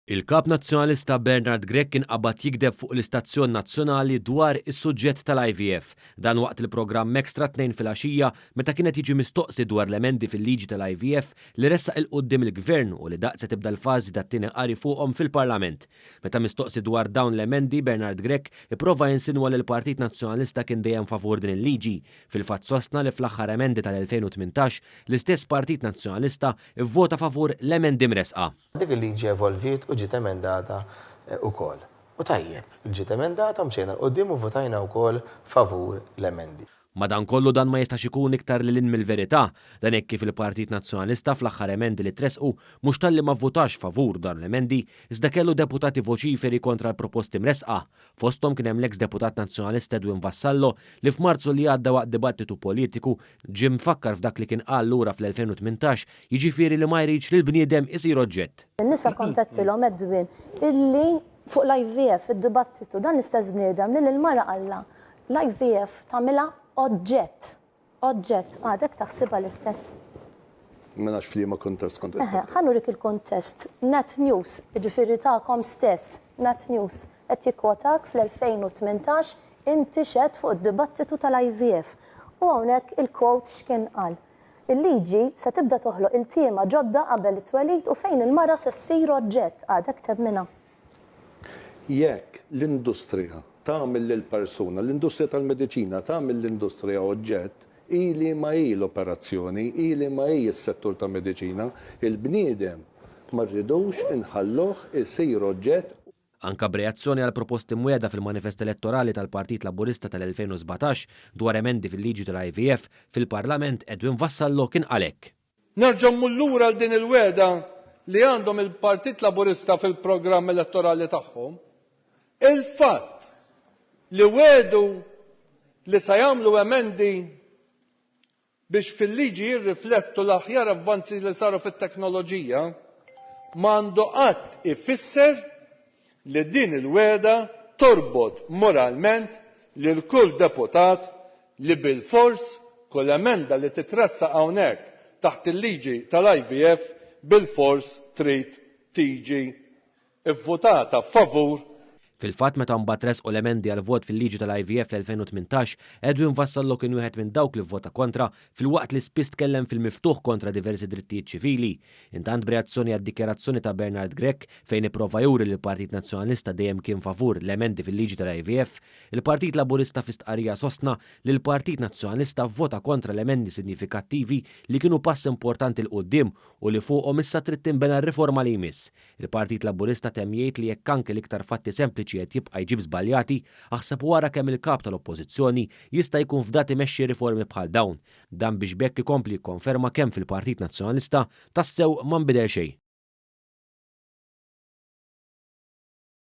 Il-Kap Nazzjonalista Bernard Grech inqabad jigdeb fuq l-istazzjon nazzjonali dwar is-suġġett tal-IVF. Dan waqt il-programm Extra t-Tnejn filgħaxija meta kien qed jiġi mistoqsi dwar l-emendi fil-liġi tal-IVF li ressaq 'il quddiem il-Gvern u li daqt se tibda l-fażi tat-tieni qari fuqhom fil-Parlament. Meta mistoqsi dwar dawn l-emendi, Bernard Grech ipprova jinsinwa li l-Partit Nazzjonalista kien dejjem favur din il-liġi. Fil-fatt sostna li fl-aħħar emendi tal-2018 l-istess Partit Nazzjonalista vvota favur l-emendi mressqa. Dik il-liġi evolviet u ġiet emendata wkoll. U tajjeb li ġiet emendata u mxejna 'l quddiem u vvotajna wkoll favur l-emendi. Madankollu dan ma jistax ikun iktar lil hinn mill-verità. Dan hekk kif il-Partit Nazzjonalista fl-aħħar emendi li tressqu mhux talli ma vvutax favur dawn l-emendi iżda kellu deputati voċiferi kontra l-proposti mressqa. Fosthom kien hemm l-eks deputat Nazzjonalista Edwin Vassallo li f'Marzu li għadda waqt dibattitu politiku ġie mfakkar f'dak li kien qal lura fl-2018, jiġifieri li ma jridx li l-bniedem isir oġġett. In-nisa kont għedtilhom, Edwin, illi fuq l-IVF, id-dibattitu, dan l-istess bniedem li lill-mara qallha, l-IVF tagħmilha oġġett. Oġġett. Għadek taħsibha l-istess? Ma nafx f'liema kuntest kont qed Eħe, ħa nurik il-kuntest. Net News, jiġifieri tagħkom stess, Net News, qed jikkwotak fl-2018 inti xedt fuq id-dibattitu tal-IVF. U hawnhekk il-quote x'kien qal. Il-liġi se tibda toħloq iltiema ġodda qabel it-twelid u fejn il-mara se ssir oġġett. Għadek temminha? Jekk l-industrija tagħmel lill-persuna, l-industrija tal-mediċina tagħmel l-industrija oġġett, hi liema hi l-operazzjoni, hi liema hi s-settur ta' mediċina, il-bniedem ma rridux inħalluh isir oġġett. Anka b'reazzjoni għall-proposti mwiegħda fil-manifest elettorali tal-Partit Laburista tal-2017 dwar emendi fil-liġi tal-IVF, fil-Parlament Edwin Vassallo kien qal hekk. Nerġa' mmur lura għal din il-wegħda li għandhom il-Partit Laburista fil-programm elettorali tagħhom, il-fatt li wegħdu li se jagħmlu emendi biex fil-liġi jirriflettu l-aħjar avvanzi li saru fit-teknoloġija m'għandu qatt ifisser li din il-wegħda torbot moralment lil kull deputat li bilfors kull emenda li titressaq hawnhekk taħt il-liġi tal-IVF bilfors trid tiġi vvutata favur. Fil-fatt meta mbagħad tressqu l-emendi għall-vot fil-liġi tal-IVF fl-2018, Edwin Vassallo kien wieħed minn dawk li vvota kontra filwaqt li spiss tkellem fil-miftuħ kontra diversi drittijiet ċivili. Intant b'reazzjoni għad-dikjarazzjoni ta' Bernard Grech fejn ipprova juri li l-Partit Nazzjonalista dejjem kien favur l-emendi fil-liġi tal-IVF, il-Partit Laburista fi stqarrija sostna li l-Partit Nazzjonalista vvota kontra l-emendi sinjifikattivi li kienu pass importanti 'l quddiem u li fuqhom issa trid tinbena r-riforma li jmiss. Il-Partit Laburista temm jgħid li jekk anke l-iktar fatti sempliċi qed jibqa' jġib żbaljati, aħseb u ara kemm il-Kap tal-Oppożizzjoni jista' jkun fdat imexxi riformi bħal dawn. Dan biex b'hekk ikompli jikkonferma kemm fil-Partit Nazzjonalista tassew ma nbidel xejn.